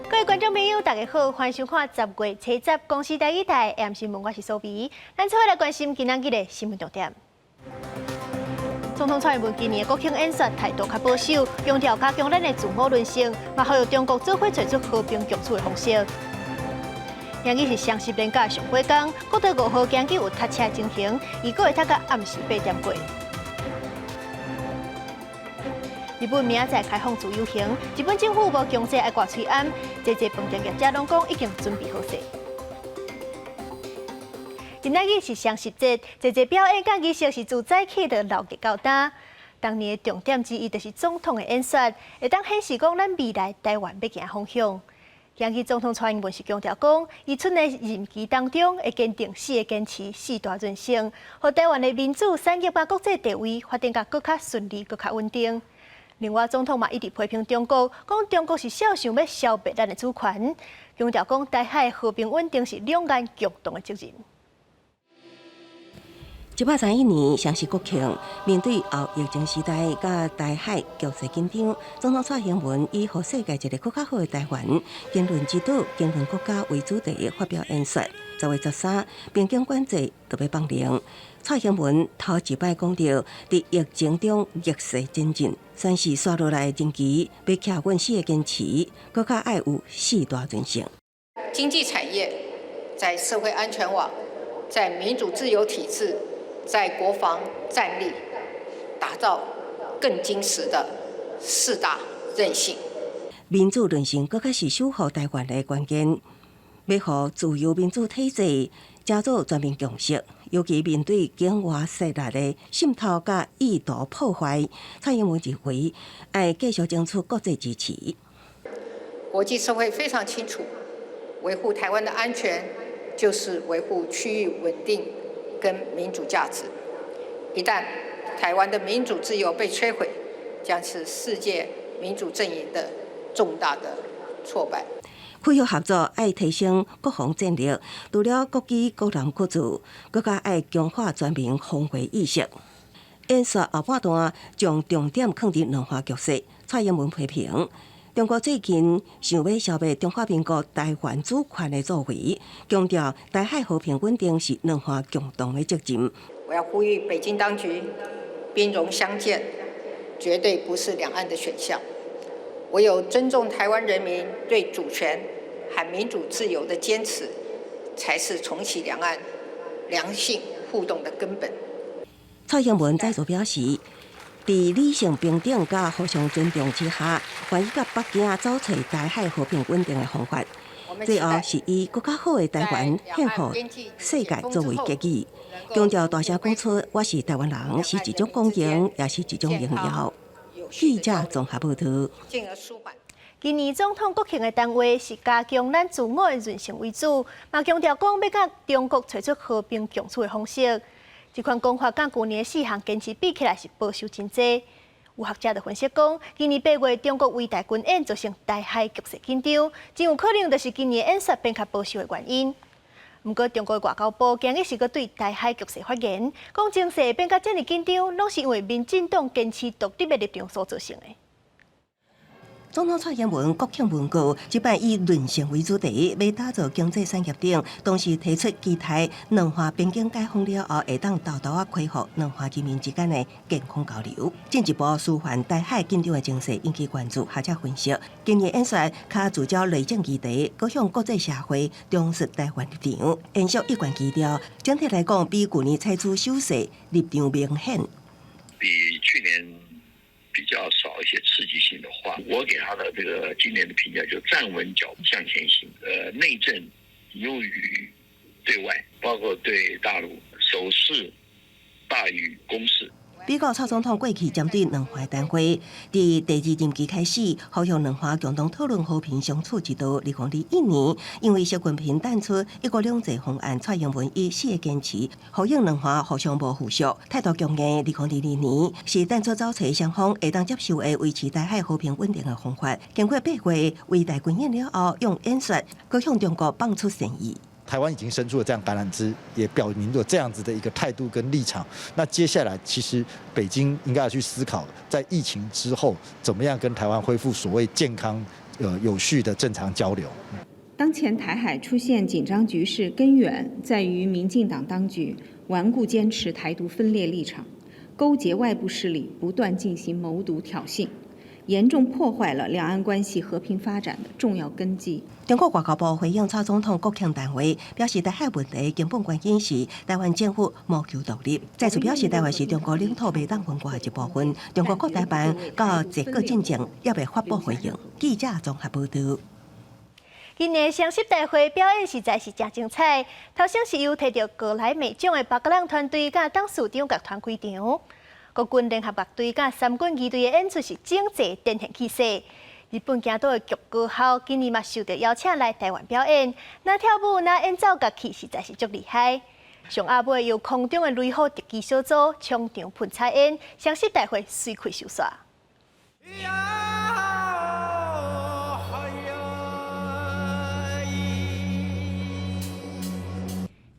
各位觀眾朋友，大家好，歡迎收看十月初十公視台語台 AM 新聞，我是蘇比。咱做伙來關心今仔日的新聞重點。總統蔡英文今年的國慶演說態度較保守，強調加強咱的自我韌性，嘛呼籲中國做伙揣出和平共處的方式。今日是雙十連假上尾工，國道五號今日有塞車情形，預估會塞到暗時八點過。日本明仔載開放自由行，日本政府無強制愛掛喙罨，濟濟飯店業者攏講已經準備好勢。今仔日是雙十節，濟濟表演佮儀式是自早起就鬧熱到今。當年的重點之一就是總統的演說，會當顯示講咱未來台灣欲行方向。今日總統蔡英文是強調講，伊賰的任期當中會堅定四个堅持、四大韌性，予台灣的民主產業佮國際地位發展甲閣較順利、閣較穩定。另外，總統嘛一直批評中國，講中國是肖想欲消滅咱的主權，強調講台海和平穩定是兩岸共同的責任。131年雙十國慶，面對後疫情時代佮台海局勢緊張，總統蔡英文以予世界一个閣較好的台灣、言論之島、言論國家為主題發表演說。10月13，邊境管制就欲放令。蔡英文頭一擺講著，佇疫情中逆勢前進，宣示紲落來的任期欲徛穩四个堅持，閣較愛有四大韌性。經濟產業在社會安全網，在民主自由體制，在國防戰力，打造更堅實的四大韌性。民主韌性閣較是守護台灣的關鍵，欲予自由民主體制成做全民共識，尤其面對境外勢力的滲透佮意圖破壞，蔡英文認為愛繼續爭取國際支持。國際社會非常清楚，維護台灣的安全就是維護區域穩定跟民主價值。一旦台灣的民主自由被摧毀，將是世界民主陣營的重大的挫敗。區域合作愛提升國防戰力，除了國機國艦國自，閣較愛強化全民防衛意識。演說後半段將重點放佇兩岸局勢。蔡英文批評中國最近想欲消滅中華民國台灣主權的作為，強調台海和平穩定是兩岸共同的責任。我要呼籲北京當局，兵戎相見絕對不是兩岸的選項。唯有尊重台灣人民對主權和民主自由的堅持，才是重啟兩岸良性互動的根本。蔡英文再度表示，佇理性平等佮互相尊重之下，願意佮北京走揣台海和平穩定的方法。最後是以閣較好的台灣獻予世界作為結語，強調大聲講出我是台灣人，是一種光榮，也是一種榮耀。記者綜合報導。今年總統國慶的談話是加強咱自我的韌性為主，嘛強調講欲佮中國揣出和平共處的方式。這款講法佮舊年的四項堅持比起來是保守真濟。有學者就分析講，今年八月中國圍台軍演造成台海局勢緊張，真有可能就是今年演說變較保守的原因。毋過中國外交部今日是閣對台海局勢發言，講情勢變甲遮爾緊張，攏是因為民進黨堅持獨立的立場所造成的。總統蔡英文國慶文告，這擺以韌性為主題，欲打造經濟產業等，同時提出期待兩岸邊境解封了後，會當沓沓仔恢復兩岸人民之間的健康交流。進一步舒緩台海緊張的情勢，引起關注。學者分析，今年演說較聚焦內政議題，閣向國際社會重述台灣立場，延續一貫基調。整體來講，比舊年採取守勢立場明顯。比去年比較少一些刺激性的話，我給他的這個今年的評價就站穩腳步向前行。內政優於對外，包括對大陸，守勢大於攻勢。美國蔡總統過去針對兩岸談話，佇第二任期開始，呼籲兩岸共同討論和平相處之道。2021年，因為習近平淡出一國兩制方案，蔡英文以四个堅持，呼應兩岸互相無附屬，態度強硬。2022年是淡出走揣雙方會當接受的維持台海和平穩定的方法。經過八月圍台軍演了後，用演說閣向中國放出善意。台灣已經伸出了這樣橄欖枝，也表明了這樣子的一個態度跟立場。那接下來，其實北京應該要去思考，在疫情之後，怎麼樣跟台灣恢復所謂健康有序的正常交流。當前台海出現緊張局勢，根源在於民進黨當局頑固堅持台獨分裂立場，勾結外部勢力，不斷進行謀獨挑釁，嚴重破壞了兩岸關係和平發展的重要根基。中國外交部回應蔡總統國慶談話，表示台海問題根本原因是台灣政府謀求獨立。再次表示台灣是中國領土袂當分割的一部分。中國國台辦到這個進前猶未發布回應。記者綜合報道。今年雙十大會表演實在是誠精彩。頭先是由提著格萊美獎的巴格朗團隊佮董事長樂團開場，國軍聯合樂隊佮三軍儀隊的演出是整齊展現氣勢。日本京都的菊高校今年嘛受著邀請來台灣表演，若跳舞若演奏樂器，實在是足厲害。上暗尾由空中的雷虎特技小組衝場噴彩煙，雙十大會隨開收煞。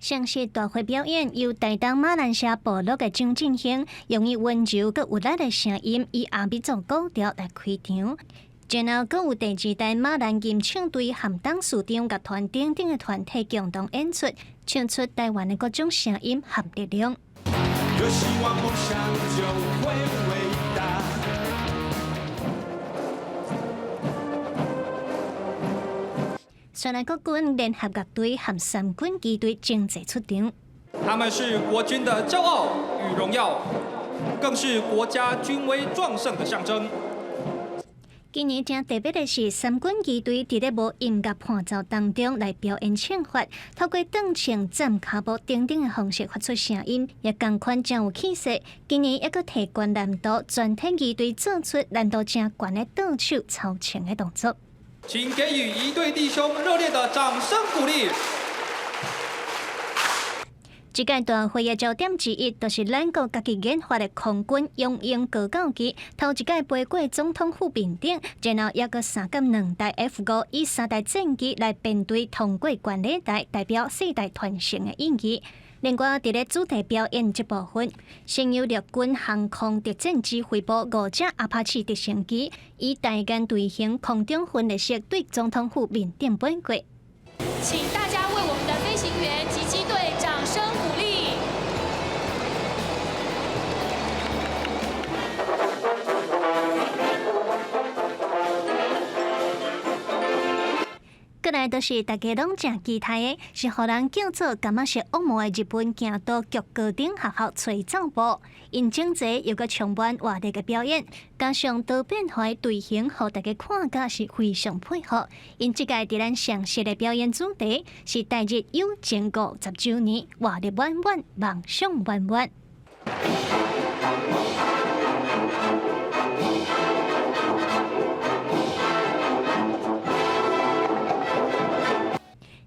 雙十大會表演由台東馬蘭社部落的張振興，用伊溫柔閣有力的聲音，以阿美族古調來開場。然後，閣有第二代馬蘭吟唱隊和董事長樂團等等的團體共同演出，唱出台灣的各種聲音和力量。有希望夢想就會偉大。雪蘭國軍聯合樂隊和三軍機隊整齊出場。他們是國軍的驕傲與榮耀，更是國家軍威壯盛的象徵。今年誠特別的是，三軍機隊佇咧無音樂伴奏當中來表演唱法，透過頓唱、站跤步等等的方式發出聲音，也仝款誠有氣勢。今年猶閣提懸難度，全體儀隊做出難度誠懸的倒手操槍的動作。請給予儀隊弟兄熱烈的掌聲鼓勵。這屆大會的焦點之一，就是咱國家己研發的空軍雄鷹高教機，頭一擺飛過總統府面頂，然後猶閣3.2台 F-5以三台戰機來編隊通過觀禮台，代表世代傳承的意義。另外，佇咧主題表演這部分，先由陸軍航空特戰指揮部五隻阿帕奇直升機，以大雁隊形空中分列式對總統府面頂飛過。請大家為我們的飛行員及機隊掌聲鼓勵。過來就是大家攏誠期待的，是予人叫做感覺是惡魔的日本京都菊高等學校吹奏部，𪜶整齊又閣充滿活力的表演，加上多變化的隊形，予大家看甲是非常佩服。𪜶這屆佇咱雙十的表演主題是台日友情50週年，活力滿滿，夢想滿滿。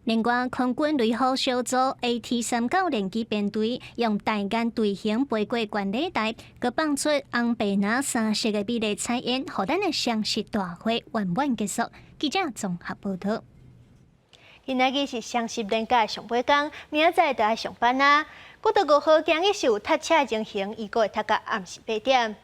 另外，空軍雷虎小組 AT-39戰機編隊用大雁隊形飛過觀禮台，閣放出紅白藍三色的美麗彩煙，予咱的雙十大會圓滿結束。記者綜合報道。今仔日是雙十連假上尾工，明仔載就愛上班啊。國道五號今日是有塞車的情形，預估會塞到暗時八點。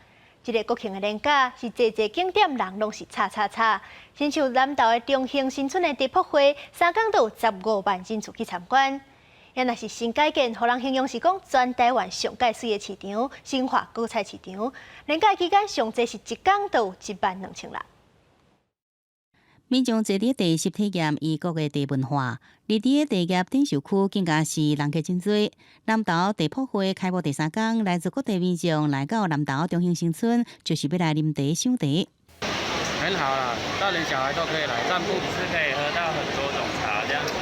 這个國慶的連假是濟濟景點人攏是吵吵吵，親像南投的中興新村的茶博會，三工都有15萬人次去參觀。也若是新改建，予人形容是講全台灣上蓋媠的市場——新化果菜市場。連假期間上濟是一工都有1萬2千人。民眾坐佇茶室體驗異國的茶文化，佇佇個茶葉展售區更加是人客真濟。南投茶博會開幕第三工，來自各地民眾來到南投中興新村，就是欲來啉茶賞茶。很好啦，大人小孩都可以來散步，是可以喝到很多種茶，這樣子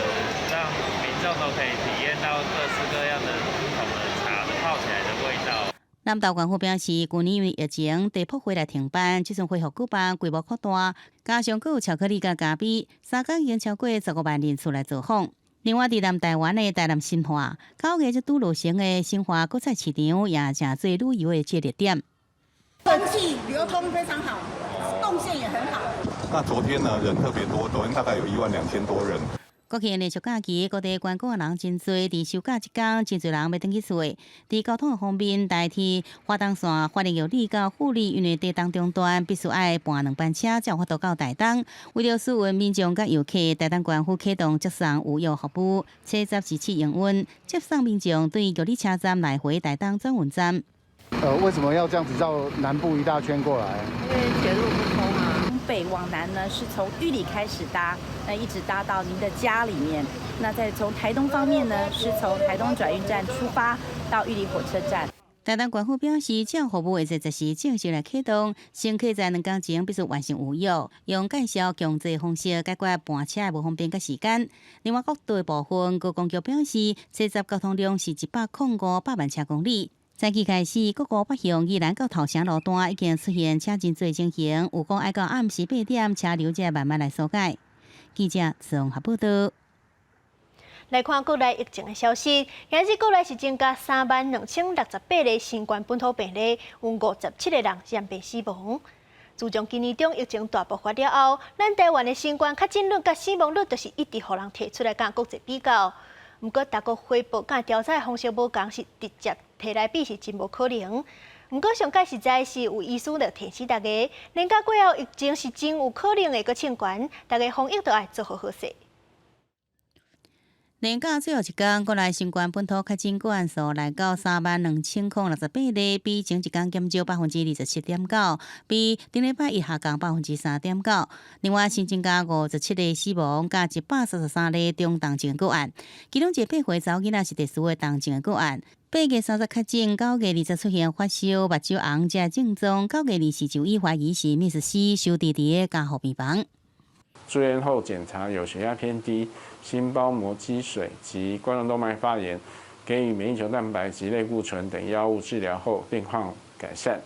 讓民眾都可以體驗到各式各樣的不同的茶的泡起來的味道。南投縣府表示，舊年因為疫情，茶博會來停辦，這陣恢復舉辦，規模擴大，加上閣有巧克力佮咖啡，三工已經超過15萬人次來造訪。另外，佇南台灣的台南新化，9月才拄落成的新化果菜市場，也誠做旅遊的這熱點。空氣流通非常好，動線也很好。那昨天呢，人特別多，昨天大概有1萬2千多人。國慶連續假期，各地觀光的人真濟。佇收假這工，真濟人欲轉去厝。佇交通的方面，台鐵花東線花蓮玉里到富里，因為台東中斷，必須愛盤兩班車才有法度到台東。為著疏運民眾佮遊客，台東縣府啟動接送預約服務，初十是試營運，接送民眾對玉里車站來回台東轉運站。為什麼要這樣子繞南部一大圈過來？因為鐵路不通啊。從北往南呢，是從玉里開始搭，那一直搭到您的家裡面。那再從台東方面呢，是從台東轉運站出發到玉里火車站。台東縣府表示，這項服務會在這時正式來啟動，乘客在2工前必須完成預約，用介紹強制方式解決盤車的無方便佮時間。另外，國道的部分，觀光局表示，初十交通量是105百萬車公里。早起開始，各個北向宜蘭到頭城路段已經出現車真濟情形，有講愛到暗時8點，車流才慢慢來疏解。記者綜合報道。來看國內疫情的消息，今日國內是增加3萬2068個新冠本土病例，有57個人染病死亡。自從今年中疫情大爆發了後，咱台灣的新冠確診率佮死亡率就是一直予人提出來佮國際比較。毋過，大國回報佮調查的方式無仝，是直接提來比是真無可能。毋過，上蓋實在是有醫師就提醒大家，連假過後疫情是真有可能會閣衝懸，大家防疫都愛做好好勢。連假最後一工，國內新冠本土確診個案數來到3萬2068例，比前一工減少27.9%，比頂禮拜一下降3.9%。另外，新增加57例死亡，佮133例中重症個案。其中一個8歲查某囡仔是特殊的重症個案。8月30確診，9月20出現發燒、目睭紅這症狀，9月24就醫懷疑是MIS-C，收治佇个加護病房。住院後檢查有血壓偏低、心包膜積水及冠狀動脈發炎，給予免疫球蛋白及類固醇等藥物治療後，病況改善。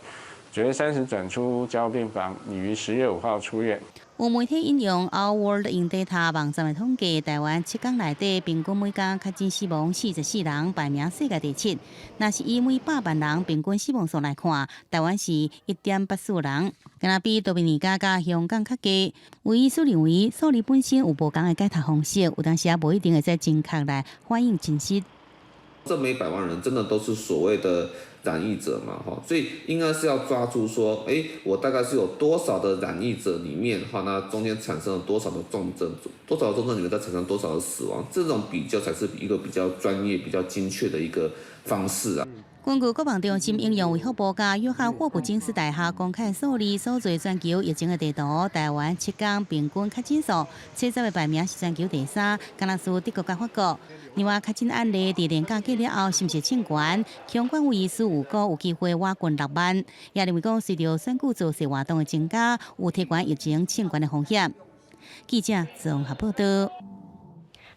9月30轉出加護病房，已於10月5號出院。有媒體引用 Our World in Data 網站的統計，台灣7工內底平均每工確診死亡44人，排名世界第七。若是以每100萬人平均死亡數來看，台灣是1.84人，敢若比多米尼加佮香港較低。有醫師認為，數字本身有無仝的解讀方式，有當時也無一定會使精確來反映真實。這每百萬人真的都是所謂的染疫者嘛？哈，所以應該是要抓住說，欸，我大概是有多少的染疫者裡面，哈，那中間產生了多少的重症，多少的重症裡面再產生多少的死亡，這種比較才是一個比較專業、比較精確的一個方式啊。根據國防中心應用衛福部佮約翰霍普金斯大學公開數字所做全球疫情的地圖，台灣7工平均確診數，初十的排名是全球第三，敢若輸德國佮法國。另外，確診案例佇連假過了後，是毋是衝懸？相關有醫師有講有機會倚近6萬，也認為講隨著選舉造勢活動的增加，有提懸疫情衝懸的風險。記者綜合報道。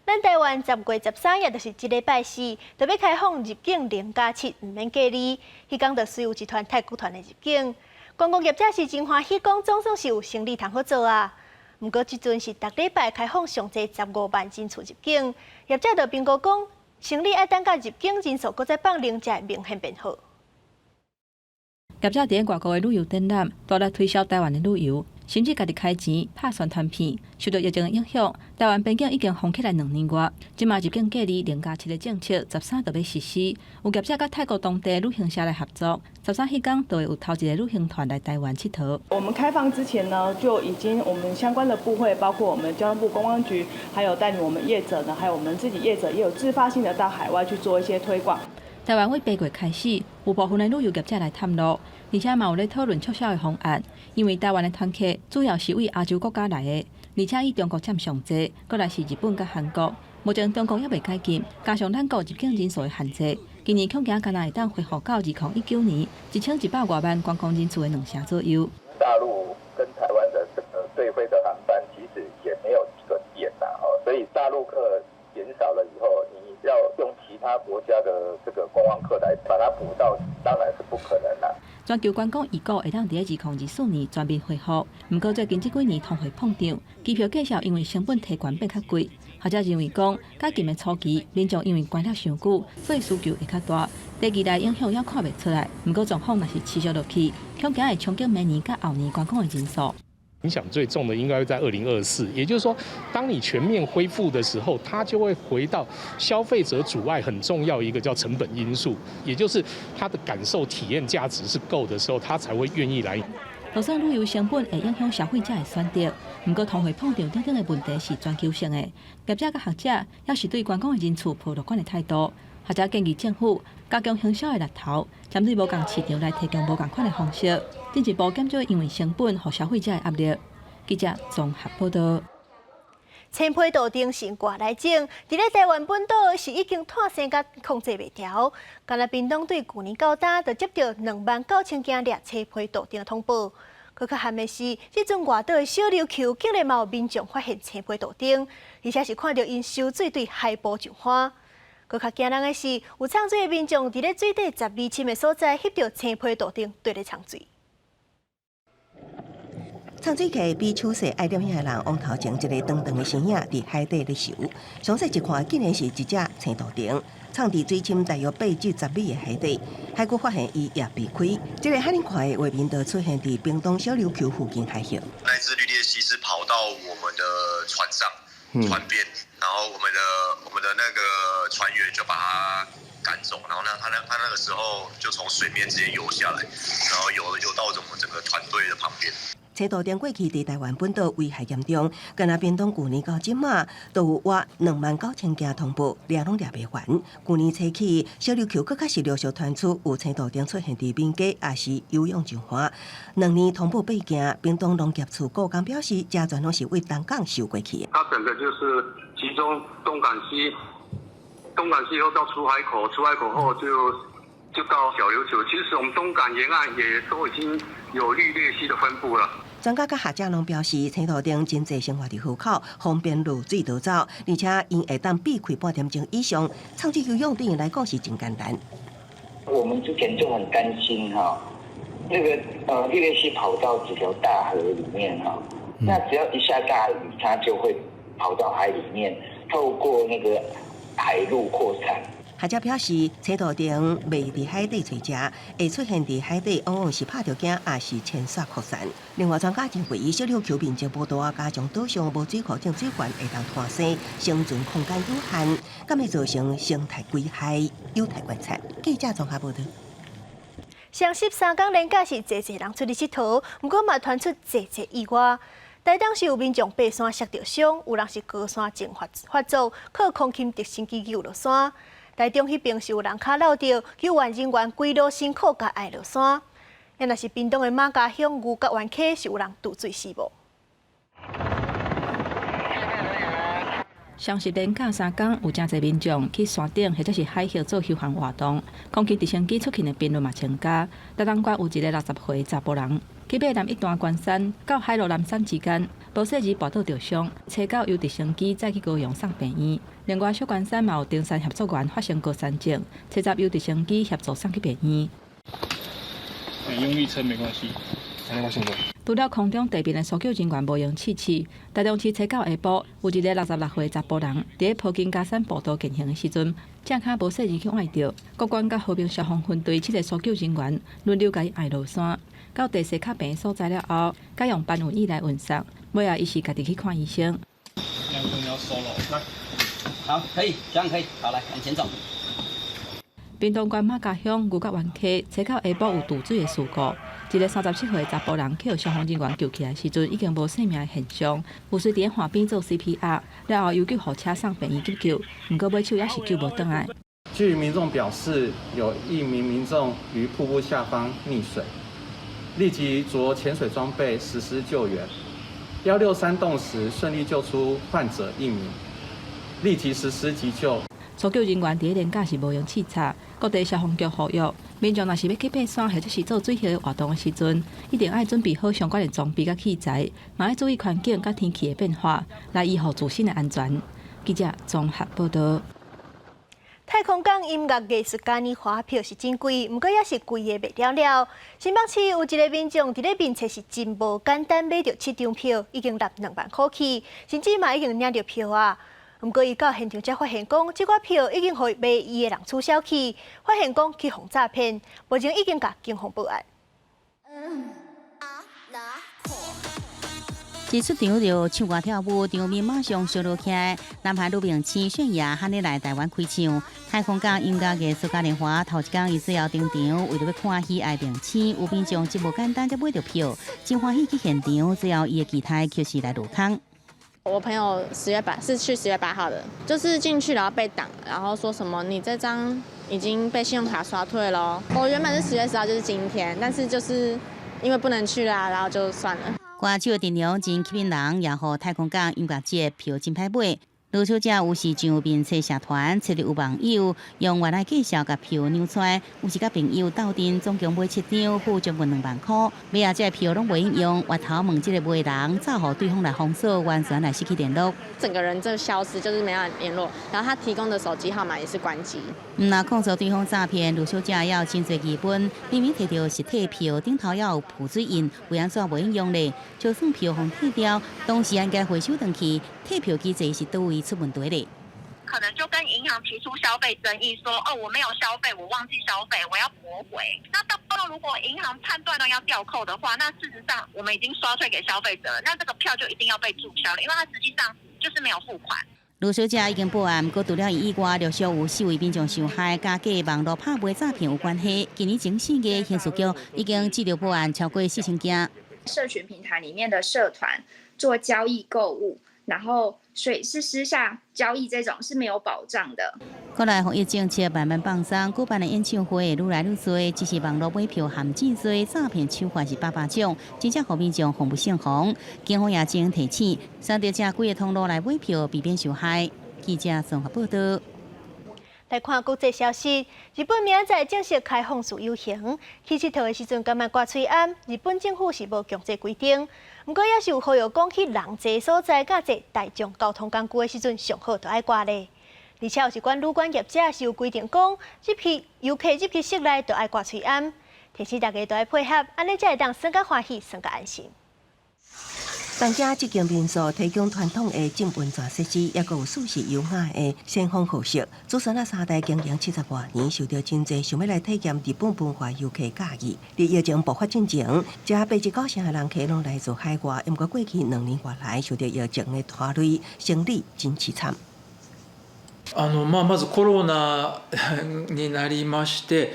咱台灣10月13，也就是這禮拜四，就欲開放入境0+7，毋免隔離。彼工就隨有一團泰國團的入境。觀光業者是真歡喜，講總算是有生意通好做啊。毋過這陣是逐禮拜開放上濟15萬人次入境，業者就評估講，生意愛等到入境人數閣再放零才會明顯變好。業者佇外國的旅遊展覽，大力推銷台灣的旅遊，甚至家己開錢拍宣傳片。受到疫情的影響，台灣邊境已經封起來2年外，這馬入境隔離0+7的政策，十三就欲實施。有業者佮泰國當地旅行社來合作，十三彼工就會有頭一个旅行團來台灣𨑨迌。我們開放之前呢，就已經我們相關的部會，包括我們交通部觀光局，還有帶領我們業者呢，還有我們自己業者，也有自發性的到海外去做一些推廣。台灣對8月開始，有部分的旅遊業者來探路，而且嘛有咧討論促銷的方案。因為台灣的團客主要是對亞洲國家來的，而且以中國佔上濟，閣來是日本佮韓國。目前中國猶未解禁，加上咱國入境人數的限制，今年恐驚敢若會當恢復到2019年1100外萬觀光人次的兩成左右。大陸跟台灣的這個對飛的航班其實也沒有幾個點啦，所以大陸客減少了以後，你要用其他國家的這個觀光客來把它補到，當然是不可能啦。全球觀光預估會當佇2024年全面恢復，毋過最近這幾年通貨膨脹，機票價數因為成本提懸變較貴。學者認為講，解禁的初期，民眾因為關了傷久，所以需求會較大。短期內影響猶看袂出來，毋過狀況若是持續落去，恐驚會衝擊明年佮後年觀光的人數。影響最重的應該會在2024，也就是說，當你全面恢復的時候，它就會回到消費者阻礙很重要一個叫成本因素，也就是他的感受體驗價值是夠的時候，他才會願意來。就算旅遊成本會影響消費者的選擇，毋過通貨膨脹等等的問題是全球性的。業者佮學者猶是對觀光的人次抱樂觀的態度。學者建議政府加強行銷的力頭，針對無仝市場來提供無仝款的方式，進一步減少因為成本予消費者的壓力。記者綜合報道。青皮杜丁是外來種，佇咧台灣本島是已經湠生甲控制袂牢。干焦屏東對舊年到今，就接著29,000件掠青皮杜丁的通報。閣較憾的是，這陣外島的小琉球竟然嘛有民眾發現青皮杜丁，而且是看著𪜶收水對海埔上岸。閣較驚人的是，有藏水的民眾佇咧水底10米深的所在，翕著青皮杜丁綴咧藏水。藏水客比手勢愛點遐人往頭前一个長長的身影佇海底咧游，詳細一看，竟然是一隻青杜丁，藏佇水深大約8至10米的海底。海軍發現伊也避開，這个予人看的畫面就出現佇屏東小琉球附近海域。那隻綠鬣蜥是跑到我們的船上、船邊，然後我們的那個船員就把它趕走，然後呢，他那個時候就從水面直接游下來，然後游到我們整個團隊的旁邊。青杜丁過去佇台灣本島危害嚴重，干焦屏東舊年到這馬都有倚29,000件通報，掠攏掠袂完。舊年初起，小琉球閣較是陸續傳出有青杜丁出現佇民家，抑是游泳上岸。2年通報8件，屏東農業處顧工表示，這全攏是對東港游過去。它整個就是集中東港溪，東港溪後到出海口，出海口後就到小琉球。其實我們東港沿岸也都已經有綠鬣蜥的分布了。專家佮學者攏表示，青杜丁真濟生活佇河口，方便落水逃走，而且𪜶會當避開半點鐘以上，藏水游泳對𪜶來講是真簡單。我們之前就很擔心哈，那個綠鬣蜥跑到幾條大河裡面哈，那只要一下大雨，它就會跑到海裡面，透過那個海路擴散。學者表示，青杜丁袂佇海底揣食，會出現佇海底，往往是拍著驚，抑是遷徙擴散。另外，專家認為，小琉球面積無大，加上島上無水庫等水源會當湠生，生存空間有限，敢會造成生態危害，有待觀察。記者綜合報道。雙十三工連假是濟濟人出去𨑨迌，毋過嘛傳出濟濟意外。台東是有民眾爬山摔著傷，有人是高山症發作，靠空勤直升機救落山。台中彼邊是有人跤落著，救援人員規路辛苦共愛落山。啊，若是屏東的瑪家鄉牛角灣溪是有人墮水死亡。雙十連假3工，有誠濟民眾去山頂或者是海域做休閒活動，空勤直升機出勤的頻率嘛增加。台東縣有一个60歲查埔人，去爬南一段關山到海螺南山之間，無細膩跋倒著傷，初九由直升機載去高雄送病院。另外，小關山嘛有登山協助員發生高山症，初十由直升機協助送去病院。用力撐沒關係。除了空中地面的搜救人員無閒試試，台中市初九下晡有一个66歲查埔人，佇咧坡金加山步道健行的時陣，正跤無細膩去崴著。國軍佮和平消防分隊七个搜救人員輪流共伊愛落山，到地勢較平的所在了後，改用搬運椅來運送。尾仔伊是家己去看醫生。好，可以，這樣可以，好，來往前走。屏東縣瑪家鄉牛角灣溪，初九下晡有墮水的事故，一个37歲查埔人去予消防人員救起來時陣，已經無生命的現象。有隨佇岸邊做 CPR，了後由救護車送病院急救，毋過尾手猶是救無轉來。據民眾表示，有一名民眾於瀑布下方溺水，立即著潛水裝備實施救援。163洞時順利救出患者一名，立即實施急救。搜救人員佇咧連假是無閒視察，各地消防局呼籲民眾，若是欲去爬山或者是做水域的活動的時陣，一定愛準備好相關的裝備佮器材，嘛愛注意環境佮天氣的變化，來維護自身的安全。記者綜合報道。太空港音樂藝術嘉年華票是真貴，毋過也是貴的袂了了。新北市有一个民眾佇咧面冊是真無簡單買著七張票，已經納2萬箍去，甚至嘛已經領著票啊。毋過伊到現場才發現講，這寡票已經予賣伊的人取消去，發現講去予詐騙，目前已經共警方報案。一出場就唱歌跳舞，場面馬上燒熱起來。南韓女明星泫雅罕咧來台灣開唱，太空港音樂藝術嘉年華頭一工伊最後登場，為著欲看喜愛明星，有民眾真無簡單才買著票，真歡喜去現場，最後伊的期待卻是來落空。我朋友10月8是去10月8號的，就是進去然後被擋，然後說什麼你這張已經被信用卡刷退咯。我原本是10月10號，就是今天，但是就是因為不能去啦，然後就算了。歌手陣容真吸引人，也予太空港音樂節票真歹買。盧小姐有時上面冊社團，揣著有網友用原來介紹共票讓出來，有時佮朋友鬥陣，總共買七張，付將近2萬箍。尾仔這票攏袂用，越頭問這個買人，走予對方來封鎖，完全來失去聯絡。整個人就消失，就是沒有聯絡。然後他提供的手機號碼也是關機。毋但控訴對方詐騙，盧小姐也有真濟疑問，明明提著實體票，頂頭也有浮水印，為按怎袂用咧？就算票予退掉，當時應該回收轉去，退票機制是佗位出問題咧？可能就跟銀行提出消費爭議，說哦，我沒有消費，我忘記消費，我要駁回。那到如果銀行判斷到要吊扣的話，那事實上我們已經刷退給消費者了，那這個票就一定要被註銷了，因為它實際上就是沒有付款。盧小姐已經報案，閣除了伊以外，陸續有四位民眾受害，佮假網路拍賣詐騙有關係。今年前4月，刑事局已經接著報案超過4000件。社群平台裡面的社團做交易購物，然後所以是私下交易這種是沒有保障的。國內防疫政策慢慢放鬆，舉辦的演唱會愈來愈多，只是網路買票陷阱多，詐騙手法是百百種，真正予民眾防不勝防。警方也正提醒，選擇正規的通路來買票，避免受害。記者綜合報道。來看國際消息，日本明仔載正式開放自由行，去𨑨迌的時陣敢愛掛喙罨，日本政府是無強制規定。毋過也是有呼籲講去人濟所在，佮坐大眾交通工具的時陣，上好著愛掛咧。而且有一寡旅館業者是有規定講，入去遊客入去室內著愛掛喙罨，提醒大家著愛配合，按呢才會當耍較歡喜，耍較安心。東京這間民宿提供傳統的浸溫泉設施，抑閣有舒適優雅的鮮風和食。祖孫仔三代經營70外年，受著真濟想欲來體驗日本文化遊客佮意。佇疫情爆發進前，遮八至九成的人客攏來自海外，毋過過去2年外來受著疫情的拖累，生意真凄慘。まあ、まずコロナになりまして、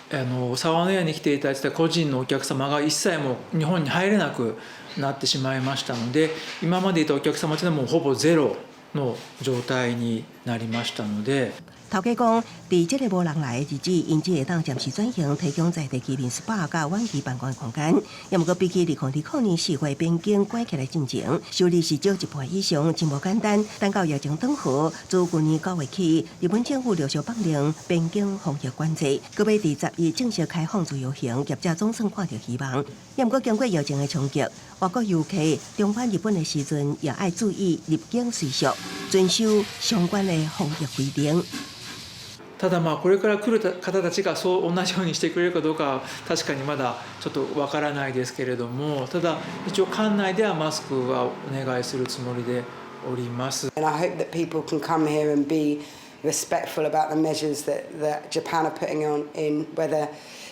澤の屋に来ていただいてた個人のお客様が一切もう日本に入れなくなってしまいましたので、今までいたお客様というのはもうほぼゼロの状態になりましたので。頭家講，佇這个無人來的日子，𪜶只會當暫時轉型，提供在地居民 SPA 佮遠距辦公的空間。也毋過比起2020年4月邊境關起來進前，收入是少一半以上，真無簡單。等到疫情轉好，自舊年9月起，日本政府陸續放寬邊境防疫管制，閣欲佇10月正式開放自由行，業者總算看著希望。也毋過經過疫情的衝擊，外國遊客重返日本的時陣，也愛注意入境隨俗，遵守相關的防疫規定。ただまあこれから来る方たちがそう同じようにしてくれるかどうかは確かにまだちょっとわからないですけれども、ただ一応館内ではマスクはお願いするつもりでおります。 And I hope that people can come here and be respectful about the measures that Japan are putting on in, whether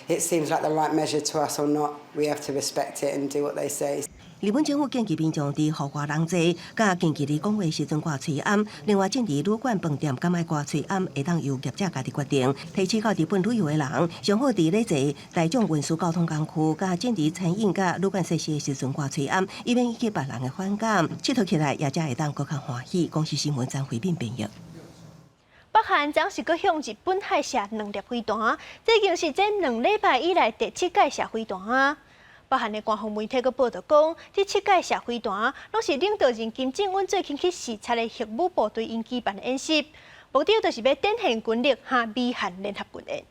it seems like the right measure to us or not, we have to respect it and do what they say. 日本政府建議民眾佇戶外人濟、佮近距離講話時陣掛喙罨，另外進入旅館飯店敢愛掛喙罨，會當由業者家己決定。提醒到日本旅遊的人，上好佇咧坐大眾運輸交通工具、佮進入餐飲佮旅館設施的時陣掛喙罨，以免引起別人的反感，𨑨迌起來也才會當閣較歡喜。公視新聞張惠敏編譯。北韓昨是閣向日本海射兩粒飛彈，這已經是這2禮拜以來第七擺射飛彈啊！北韓的官方媒體閣報導講，這七擺射飛彈攏是領導人金正恩最近去視察的核武部隊𪜶舉辦的演習，目的就是欲展現軍力，和美韓聯合軍演。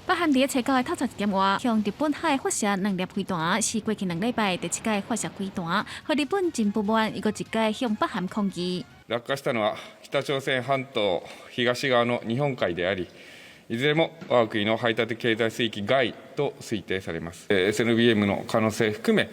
北韓佇初九的透早一點外，向日本海發射兩粒飛彈，是過去2禮拜第七擺發射飛彈，予日本真不滿，伊閣一擺向北韓抗議。落下したのは北朝鮮半島東側の日本海であり、いずれも我が国の排他的経済水域外と推定されます。SLBM の可能性含め、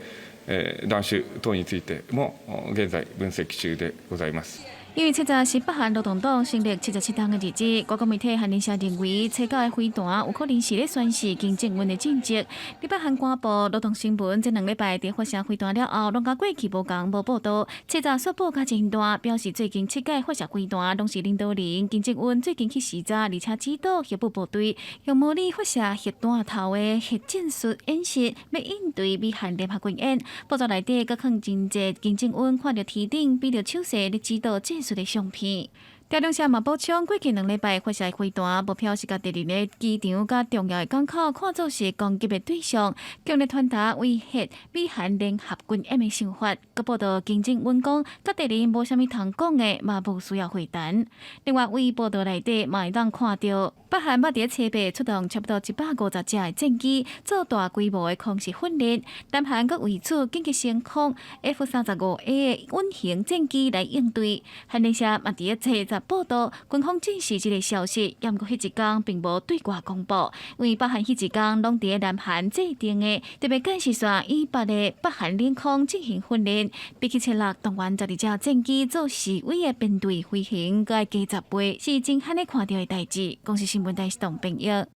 弾種等についても現在分析中でございます。因為七十是北韓勞動黨成立77冬的日子，外國媒體韓聯社認為，初九的飛彈有可能是咧宣示金正恩的政績。佇北韓官報《勞動新聞》這兩禮拜佇發射飛彈了後，攏佮過去無仝無報導。七十煞報甲真大，表示最近七擺發射飛彈攏是領導人金正恩最近去視察，而且指導核武部隊用模擬發射核彈頭的核戰術演習，欲應對美韓聯合軍演。報道內底閣囥真濟金正恩看著天頂，比著手勢咧指導戰術的相片。中聯社嘛補充，過去兩禮拜發射的飛彈，目標是共敵人的機場佮重要的港口看做是攻擊的對象，強烈傳達威脅美韓聯合軍演的想法。閣報道金正恩講，佮敵人無啥物通講的，嘛無需要會談。另外，為報道內底嘛會當看著，北韓捌佇初八出動差不多150隻的戰機，做大規模的空襲訓練。南韓閣為此緊急升空 F-35A 的隱形戰機來應對。韓聯社嘛佇初十報道，軍方證實這个消息，毋過彼一工並無對外公布，因為北韓彼一工攏佇南韓制定的特別監視線以北的北韓領空進行訓練，比起七六動員12隻戰機做示威的編隊飛行，閣愛加10倍，是真罕咧看著的代誌。公視新聞台是董編譯。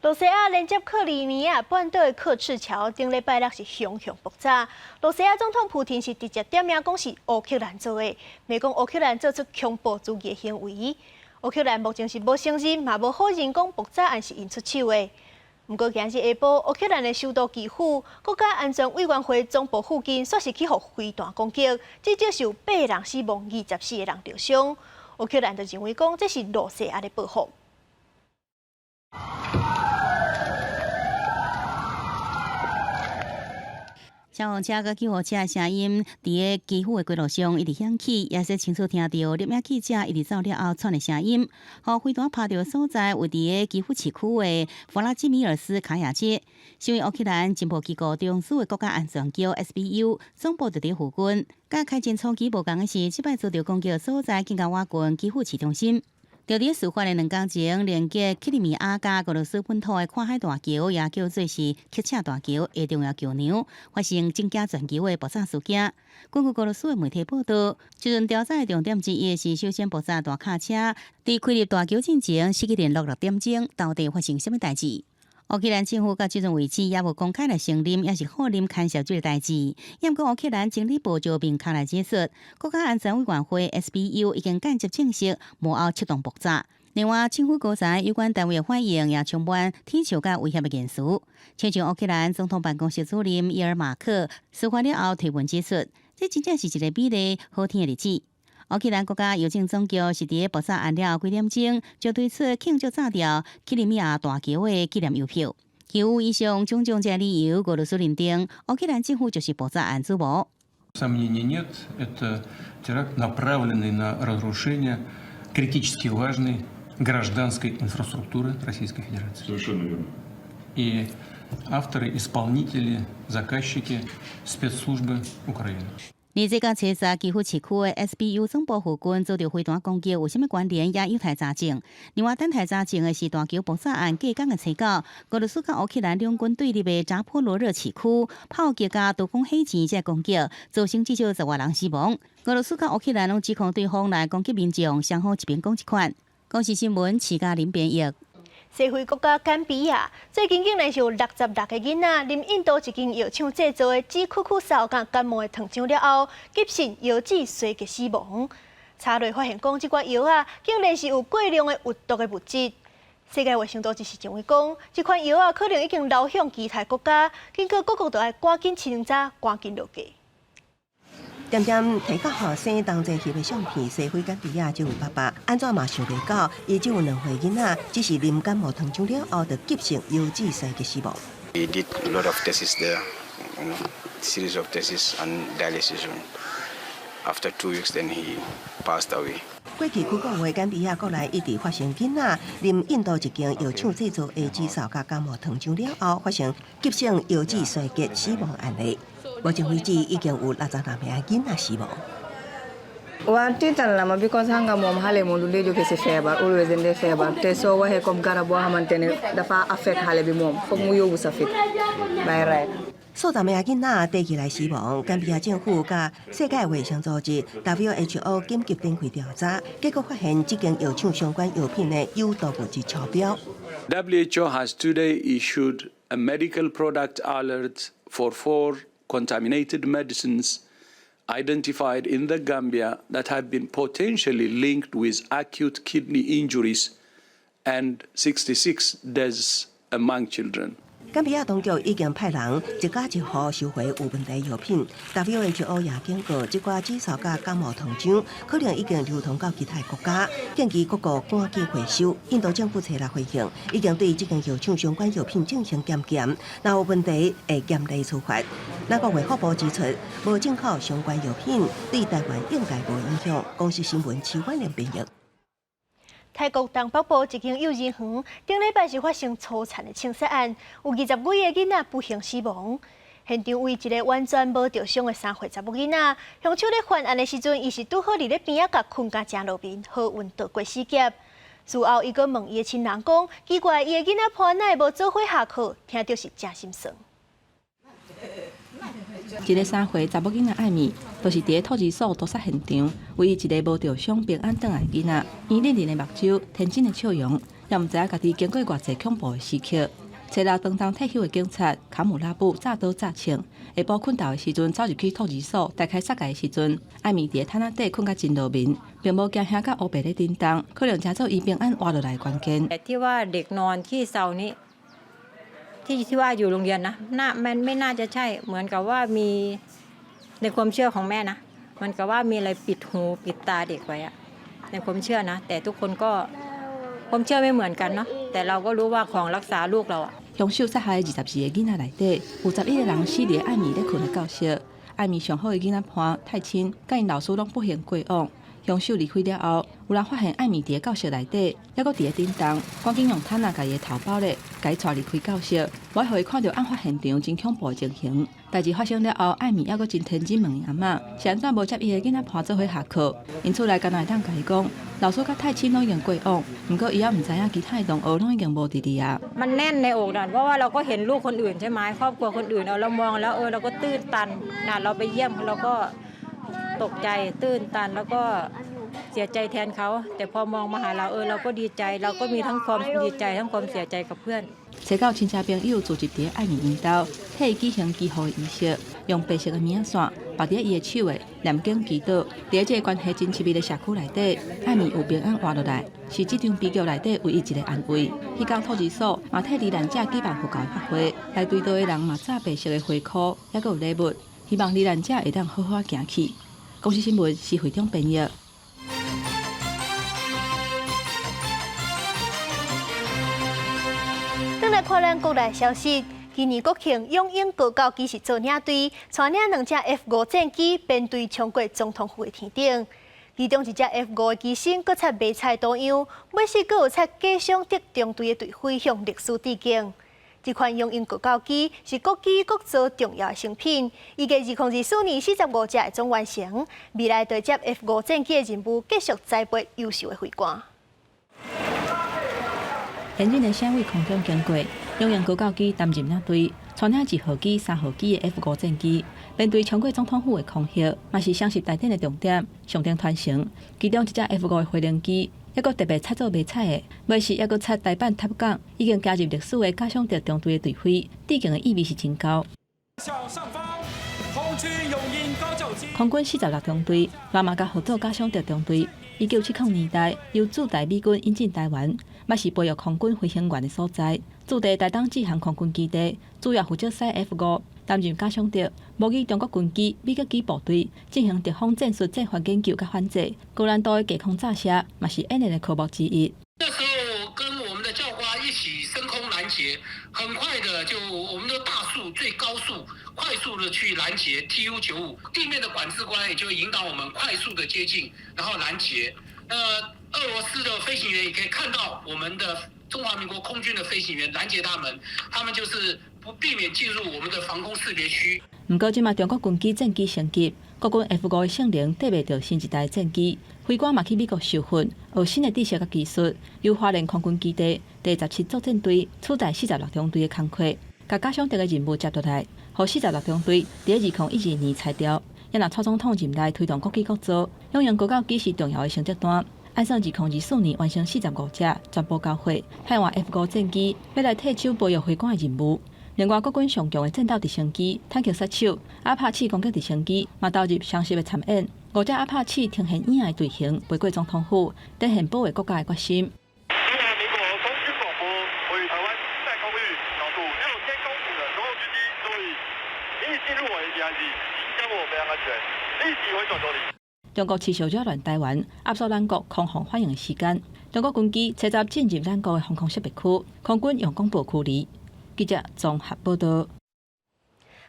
露西亞連接克里米亞半島的刻赤橋，頂禮拜六是雄雄爆炸。露西亞總統普廷是直接點名講是烏克蘭做的，罵講烏克蘭做出恐怖主義的行為。烏克蘭目前是無承認，嘛無否認講爆炸案是𪜶出手的。毋過今日下晡，烏克蘭的首都基輔國家安全委員會總部附近，煞是去予飛彈攻擊，至少是有八人死亡，24個人著傷。烏克蘭就認為講這是露西亞的報復。消防車佮救護車的聲音，佇个基輔的街路上一直響起，也是清楚聽著攝影記者一直走了後喘的聲音。予飛彈拍著的所在，位佇个基輔市區的弗拉基米爾斯卡亞街，身為烏克蘭情報機構中樞的國家安全局 SBU 總部就佇附近。佮開戰初期無仝的是，這擺遭著攻擊的所在更加倚近基輔市中心。佇咧事發的兩工前，連接克里米亞佮俄羅斯本土的跨海大橋，也叫做是刻赤大橋的重要橋梁，發生震驚全球的爆炸事件。根據俄羅斯的媒體報導，這陣調查的重點之一是首先爆炸大卡車佇開入大橋進前失去聯絡6點鐘，到底發生啥物代誌？烏克蘭政府到這陣為止，猶無公開來承認，抑是否認牽涉這个代誌。毋過烏克蘭經理部就明確來指出，國家安全委員會 SBU 已經間接證實幕後策動爆炸。另外，政府高層有關單位的反應也充滿挑釁佮威脅的言辭。親像烏克蘭總統辦公室主任伊爾馬克事發了後推文指出，這真正是一個美麗好天的日子。烏克蘭國家郵政總局是佇爆炸案了後幾點鐘就推出慶祝炸掉克里米亞大橋的紀念郵票。基於以上種種這理由，俄羅斯認定烏克蘭政府就是爆炸案主謀。 Сомнений нет, это теракт, направленный на разрушение критически важной гражданской инфраструктуры Российской Федерации. Совершенно верно. И авторы, исполнители, заказчики спецслужбы Украины. 而這佮初三基輔市區的 SBU 總部附近遭著飛彈攻擊，有啥物關聯？也有待查證。另外，等待查證的是大橋爆炸案隔工的初九，俄羅斯佮烏克蘭兩軍對立的扎波羅熱市區炮擊佮刀鋒火箭這攻擊，造成至少十外人死亡。俄羅斯佮烏克蘭攏指控對方來攻擊民眾，雙方一邊講一款。公視新聞，徐嘉玲編譯。西非國家甘比亞最近竟然是有66個囡仔，啉印度一間藥廠製造的止咳咳嗽佮感冒的糖漿了後，急性腰子衰竭死亡。查落發現講，這款藥仔竟然是有過量的有毒的物質。世界衛生組織是認為講，這款藥仔可能已經流向其他國家，經過各國都愛趕緊清查，趕緊落架。恬恬提佮後生同齊翕的相片，西非甘比亞這位爸爸按怎嘛想袂到，伊這有兩歲囡仔，只是啉感冒糖漿了後，就急性腰子衰竭死亡。 He did a lot of tests there, series of tests and dialysis. After 2 weeks, then he passed away. 過去幾個月，甘比亞國內一直發生囡仔啉印度一間藥廠製造的止嗽佮感冒糖漿了後，發生急性腰子衰竭死亡案例。目前為止已經有66名囡仔死亡。 Waaw, tiital na ma because xam nga moom xale moom du dee jóge si feebar, always dañ dee feebar te soo waxee comme garab boo xamante ne dafa affect xale bi moom foog mu yóbbu sa fit by right. 數十个囡仔綴起來死亡，甘比亞政府佮世界衛生組織 WHO 緊急展開調查，結果發現這間藥廠相關藥品的有毒物質超標。 WHO has today issued a medical product alert for four contaminated medicines identified in the Gambia that have been potentially linked with acute kidney injuries and 66 deaths among children. 甘比亞當局已經派人一家一戶收回有問題藥品。WHO 也警告，這寡紫蘇佮感冒糖漿可能已經流通到其他國家，建議各國趕緊回收。印度政府初六回應，已經對這間藥廠相關藥品進行檢驗，若有問題會嚴厲處罰。咱國衛福部指出，無進口相關藥品對台灣應該無影響。公視新聞徐婉玲編譯。泰國東北部一間幼兒園，頂禮拜是發生粗殘的槍殺案，有20幾个囡仔不幸死亡。現場為一个完全無著傷的3歲查某囡仔，兇手咧犯案的時陣，伊是拄好佇咧邊仔共睏甲誠落眠，好運躲過死劫。事後，伊閣問伊的親人講，奇怪，伊的囡仔伴哪會無做伙下課，聽著是誠心酸。一个3歲查某囡仔艾米，就是佇咧托兒所屠殺現場，唯一一个無著傷平安轉來囡仔，圓潤潤的目睭，天真的笑容，也毋知影家己經過偌濟恐怖的時刻。初六當當退休的警察卡姆拉布乍刀乍槍，下晡睏覺的時陣走入去托兒所，大開殺戒的時陣，艾米佇咧毯仔底睏甲真落眠，並無驚嚇甲烏白咧振動，可能成做伊平安活落來的關鍵。 ที่ว่าเด็กนอนขี้เซานี้ที่ว่าอยู่โรงเรียนนะน่ามันไม่น่าจะใช่เหมือนกับว่ามีในความเชื่อของแม่นะมันกับว่ามีอะไรปิดหูปิดตาเด็กไว้อะในความเชื่อนะแต่ทุกคนก็ความเชื่อไม่เหมือนกันเนาะแต่เราก็รู้ว่าของรักษาลูกเราอะ 兇手殺害22个囡仔內底，有11个人死佇艾米咧睏的教室。艾米上好的囡仔伴太親，佮𪜶老師攏不幸過往。兇手離開了後，有人發現艾米佇咧教室內底，猶閣佇咧振動，趕緊用毯仔共伊的頭包咧，共伊帶離開教室，無愛予伊看著案發現場真恐怖的情形。代誌發生了後，艾米猶閣真天真問𪜶阿嬤，是按怎無接伊的囡仔伴做伙下課？𪜶厝內敢若會當共伊講，老師佮太親攏已經過往，毋過伊猶毋知影其他的同學攏已經無佇裡啊。 มันแน่นในอกนะเพราะว่าเราก็เห็นลูกคนอื่นใช่ไหมครอบครัวคนอื่นเรามองแล้วเออเราก็ตื้นตันนะเราไปเยี่ยมเราก็ตกใจตื้นตันแล้วก็เสียใจแทนเขาแต่พอมองมาหาเราเออเราก็ดีใจเราก็มีทั้งความดีใจทั้งความเสียใจกับเพื่อน 初九親戚朋友聚集佇艾米𪜶兜，替伊舉行祈福的儀式，用白色的棉仔線縛佇伊的手的念經祈禱。佇這個關係真親密的社區內底，艾米有平安活落來，是這場悲劇內底唯一一个安慰。彼工托兒所嘛替罹難者舉辦佛教的法會，來追悼的人嘛紮白色的花箍，猶閣有禮物，希望罹難者會當好好行去。公視新聞施惠中編譯。轉來看咱國內消息，今年國慶，勇鷹高教機是做領隊，帶領兩隻 F-5戰機編隊衝過總統府的天頂。其中一隻 F-5的機身閣插迷彩圖樣，尾四閣有插假想敵中隊的隊徽，向歷史致敬。這款勇鷹高教機是國機國造重要的成品，預計2024年45隻會總完成。未來對接 F-5戰機的任務繼續栽培優秀的飛官。連日的聲位空中經過，勇鷹高教機擔任領隊，帶領1號機、3號機的 F-5戰機，編隊衝過總統府的空域，嘛是雙十大典的重點，象徵傳承。其中一隻 F-5的飛行機，猶閣特別插做迷彩的，尾是猶閣插台版塔港，已經加入歷史的假想敵中隊的隊徽，致敬的意味是真高。空軍46中隊，嘛嘛合作假想敵中隊。1970年代由駐台美軍引進台灣，嘛是培育空軍飛行員的所在。駐地台東志航空軍基地，主要負責駛 F-5，擔任假想敵模擬中國軍機、米格機部隊進行敵方戰術戰法研究佮反制。高難度的低空炸射，嘛是演練的科目之一。那時候跟我們的教官一起升空攔截，很快的就我們的大速最高速快速的去攔截 TU-95，地面的管制官也就引導我們快速的接近，然後攔截。那俄羅斯的飛行員也可以看到我們的中華民國空軍的飛行員攔截他們，他們就是不避免進入我們的防空識別區。毋過，這馬中國軍機戰機升級，國軍 F-5的性能綴袂著新一代戰機，飛官嘛去美國受訓，學新的知識佮技術。由花蓮空軍基地第17作戰隊取代46中隊的工課，共假想敵的任務接落來，予46中隊佇2012年裁掉。也若蔡總統任內推動國機國造，兩用高教機是重要的成績單。按算2024年完成45隻全部交貨，替換 F-5戰機，欲來替手保育飛官的任務。另外，國軍上強的戰鬥直升機、坦克殺手、阿帕契攻擊直升機，嘛投入詳細的參演。五隻阿帕契呈現影的隊形，飛過總統府，展現保衛國家的決心。中華民國空軍廣播，位於台灣西空域，高度6000公尺的中共軍機，注意，你已進入我 ADIZ，影響我飛行安全，立即回轉處理。中國持續擾亂台灣，壓縮咱國空防反應的時間。中國軍機初十進入咱國的防空識別區，空軍用廣播驅離。記者綜合報道。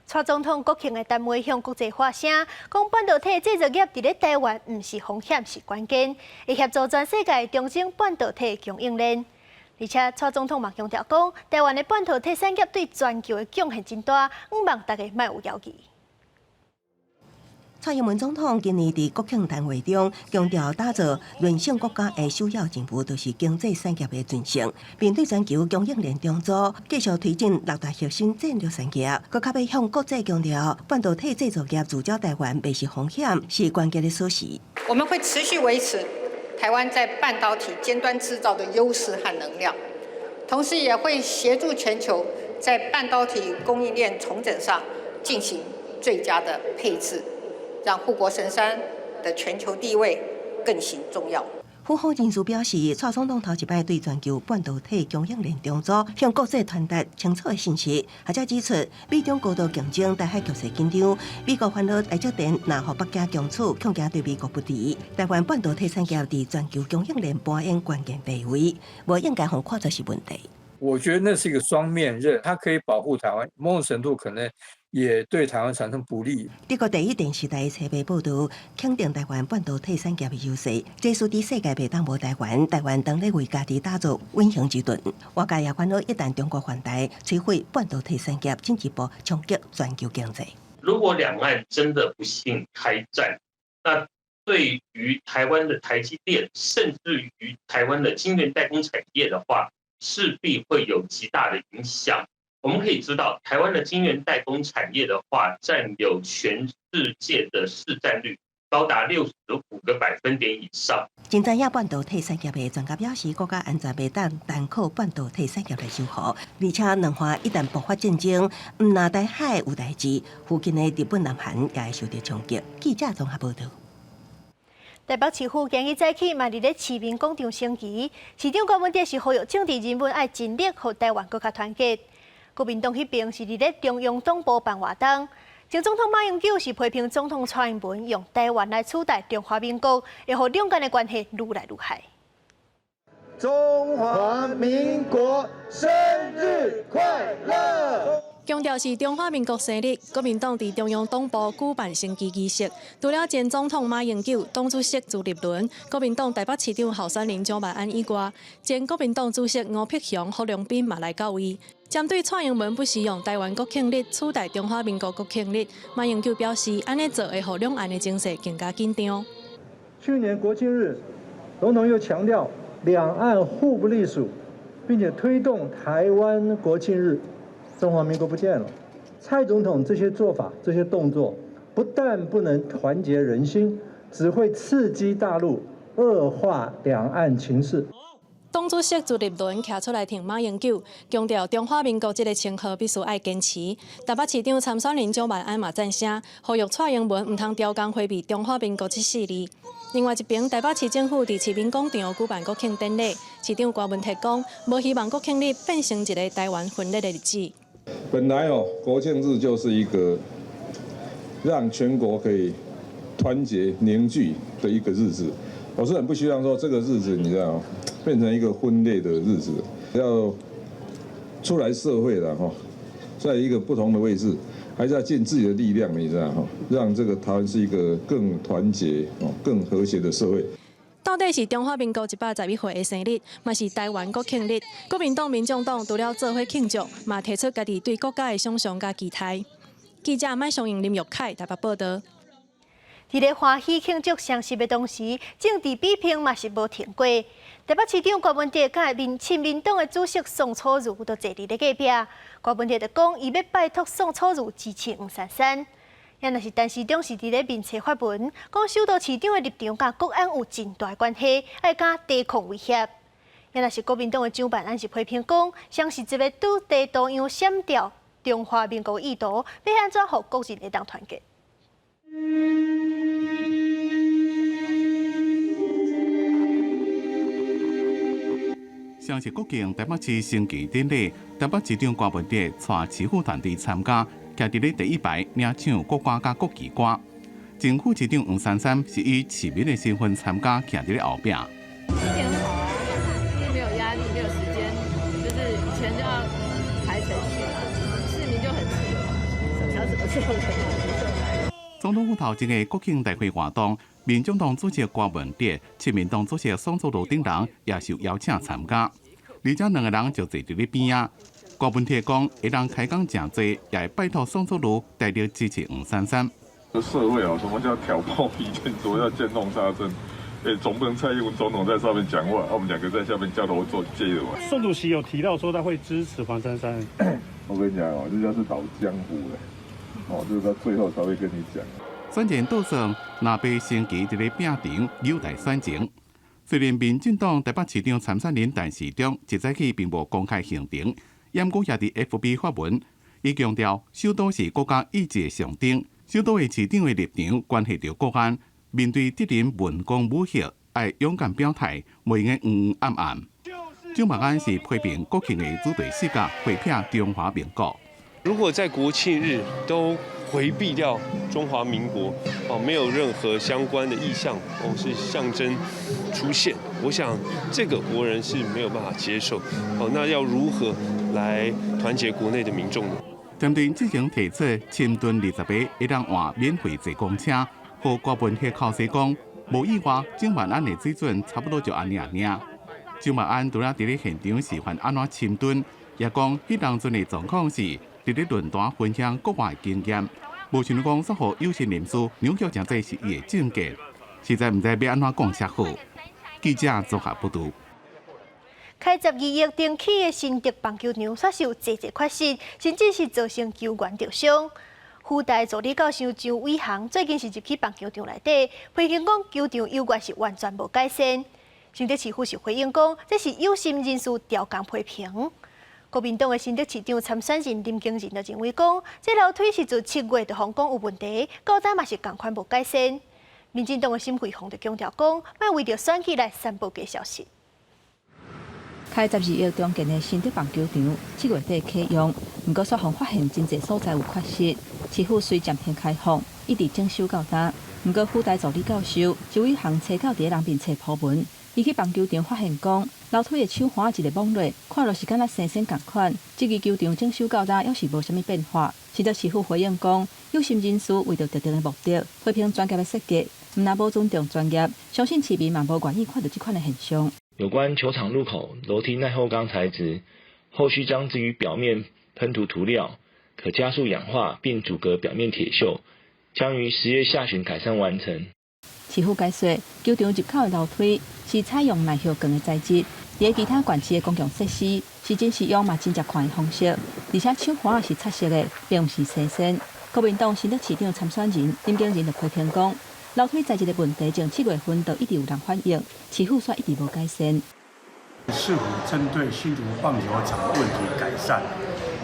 蔡總統國慶的談話向國際發聲，講半導體製造業佇咧台灣毋是風險，是關鍵，會協助全世界重整半導體供應鏈。而且蔡總統嘛強調講，台灣的半導體產業對全球的貢獻真大，向望大家莫有猶豫。蔡英文總統今年佇國慶談話中強調，打造韌性國家的首要任務就是經濟產業的振興。面對全球供應鏈重組，繼續推進六大核心戰略產業，閣較欲向國際強調，半導體製造業聚焦台灣，袂是風險，是關鍵的鎖匙。我們會持續維持台灣在半導體尖端製造的優勢和能量，同時也會協助全球在半導體供應鏈重整上進行最佳的配置。讓護國神山的全球地位更形重要。府方人士表示，蔡總統頭一擺對全球半導體供應鏈重組向國際傳達清楚的信息，學者指出，美中高度競爭，台海局勢緊張，美國煩惱台積電若予北京強處，恐驚對美國不利。台灣半導體產業佇全球供應鏈扮演關鍵地位，無應該予看作是問題。我覺得那是一個雙面刃，它可以保護台灣，某種程度可能也對台灣產生不利。德國第一電視台冊報導，肯定台灣半導體產業的優勢，這使佇世界袂當無台灣，台灣當咧為家己打造隱形之盾。外界也煩惱，一旦中國犯台，摧毀半導體產業，進一步衝擊全球經濟。如果兩岸真的不幸開戰，那對於台灣的台積電，甚至於台灣的晶圓代工產業的話，勢必會有極大的影響。我們可以知道，台灣的晶圓代工產業的話，佔有全世界的市佔率高達65個百分點以上。真知影半導體產業的專家表示，國家安全袂當單靠半導體產業來守護，而且兩岸一旦爆發戰爭，毋但台海有代誌，附近的日本、南韓也會受到衝擊。記者綜合報導。台北市府今日早起嘛佇咧市民廣場升旗，市長柯文哲是呼籲政治人物愛盡力，予台灣閣較團結。國民黨彼邊是佇咧中央黨部辦活動，前總統馬英九是批評總統蔡英文用台灣來取代中華民國，會予兩岸的關係愈來愈害。中華民國生日快樂！強調是中華民國生日，國民黨佇中央黨部舉辦升旗儀式。除了前總統馬英九、黨主席朱立倫、國民黨台北市長候選人蔣萬安以外，前國民黨主席吳伯雄、郝龍斌嘛來到位。針對蔡英文不時用台灣國慶日取代中華民國國慶日，馬英九表示，按呢做會予兩岸的情勢更加緊張。去年國慶日，總統又強調兩岸互不隸屬，並且推動台灣國慶日。中華民國不見了，蔡總統這些做法、這些動作，不但不能團結人心，只會刺激大陸，惡化兩岸情勢。黨主席朱立倫徛出來挺馬英九，強調中華民國這個稱號必須愛堅持。台北市長參選人蔣萬安嘛贊聲，呼籲蔡英文毋通刁工迴避中華民國這四字。另外一邊，台北市政府佇市民廣場舉辦國慶典禮，市長柯文哲講，無希望國慶日變成一個台灣分裂的日子。本來哦，國慶日就是一個讓全國可以團結凝聚的一個日子。我是很不希望說這個日子，你知道變成一個分裂的日子。要出來社會了哈，在一個不同的位置，還是要盡自己的力量，你知道哈，讓這個台灣是一個更團結、更和諧的社會。到底是中華民國111歲的生日，嘛是台灣國慶日。國民黨、民眾黨除了做伙慶祝，嘛提出家己對國家的想象佮期待。記者麥松英、林玉凱台北報導。佇咧歡喜慶祝雙十的同時，政治比拼嘛是無停過。台北市長柯文哲佮親民黨的主席宋楚瑜都坐佇咧隔壁。柯文哲就講，伊欲拜託宋楚瑜支持黃珊珊。也若是陳時中是佇咧面冊發文，講首都市長的立場佮國安有真大關係，愛加低控威脅。也若是國民黨的蔣萬安是批評講，雙十節的主題圖樣閃掉中華民國意圖，欲按怎予國人會當團結？雙十國慶台北市升旗典禮，台北市長柯文哲帶市府團隊參加，徛佇咧第一排領唱國歌佮國旗歌。前副市長黃珊珊是以市民的身份參加，徛佇咧後壁。心情很好啊，因為沒有壓力，沒有時間，就是以前就要排程序嘛，市民就很自由，想怎麼做就怎麼做。總統府頭前的國慶大會活動，民眾黨主席柯文哲、親民黨主席宋楚瑜等人也受邀請參加，而且兩个人就坐佇咧邊仔。柯文哲講，會當開講誠濟，也會拜託宋楚瑜大力支持黃珊珊。這社會啊，什麼叫挑撥離間，什麼叫見縫插針？總不能蔡英文總統在上面講話，我們兩個在下面交頭接耳嘛。宋主席有提到說他會支持黃珊珊。我跟你講哦，這就是老江湖了，哦，這個到最後才會跟你講。選前倒算，藍白升旗佇咧拚場有待選情。雖然民進黨台北市長參選人陳時中一早起並無公開行程，毋過也佇 FB 發文，伊強調首都是國家意志的象徵，首都的市長的立場關係著國安。面對敵人文攻武嚇，愛勇敢表態，袂用黃黃暗暗。蔣萬安是批評國慶的主題視覺回避中華民國。如果在國慶日都迴避掉中華民國，哦，沒有任何相關的意象，哦，是象徵出現，我想這個國人是沒有辦法接受。哦，那要如何來團結國內的民眾呢？針對之前提出深蹲20個會當換免費坐公車，予柯文哲口說講，無意外，蔣萬安的水準差不多就按呢爾。蔣萬安除了佇咧現場示範按怎深蹲，也講彼當陣的狀況是佇咧論壇分享國外經驗，無想講煞予有心人士扭曲成這是伊的政見，實在毋知欲按怎講才好。記者綜合報導。開12億重起的新竹棒球場，煞是有濟濟缺失，甚至是造成球員著傷。輔大助理教授張偉航最近是入去棒球場內底，批評講球場猶原是完全無改善。新竹市府是回應講，這是有心人士刁工批評。國民黨的新竹市長參選人林耕仁就認為講，這樓梯是自7月就予講有問題，到今嘛是仝款無改善。民進黨的沈慧虹就強調講，莫為著選舉來散布假消息。開12億重建的新竹棒球場，7月底啟用，毋過煞予發現真濟所在有缺失，市府雖暫停開放，一直整修到今。毋過輔大助理教授周偉航冊九佇咧人面冊鋪文，伊去棒球場發現講，樓梯的手環一个摸落，看落是敢若生鉎仝款。這支球場整修到今，猶是無啥物變化。新竹市府回應講，有心人士為著特定的目的，批評專業的設計，毋但無尊重專業，相信市民嘛無願意看著這款的現象。有關球場入口樓梯耐候鋼材質，後續將置於表面噴塗塗料，可加速氧化並阻隔表面鐵鏽，將於10月下旬改善完成。市府解說，球場入口的樓梯是採用耐候鋼的材質，佇其他縣市的公共設施，是真是用嘛真濟款的方式，而且手環是漆色的，並毋是生鉎。國民黨新竹市長參選人林耕仁就批評講，樓梯材質的問題，從7月份就一直有人反映，市府卻一直無改善。市府針對新竹棒球場問題改善，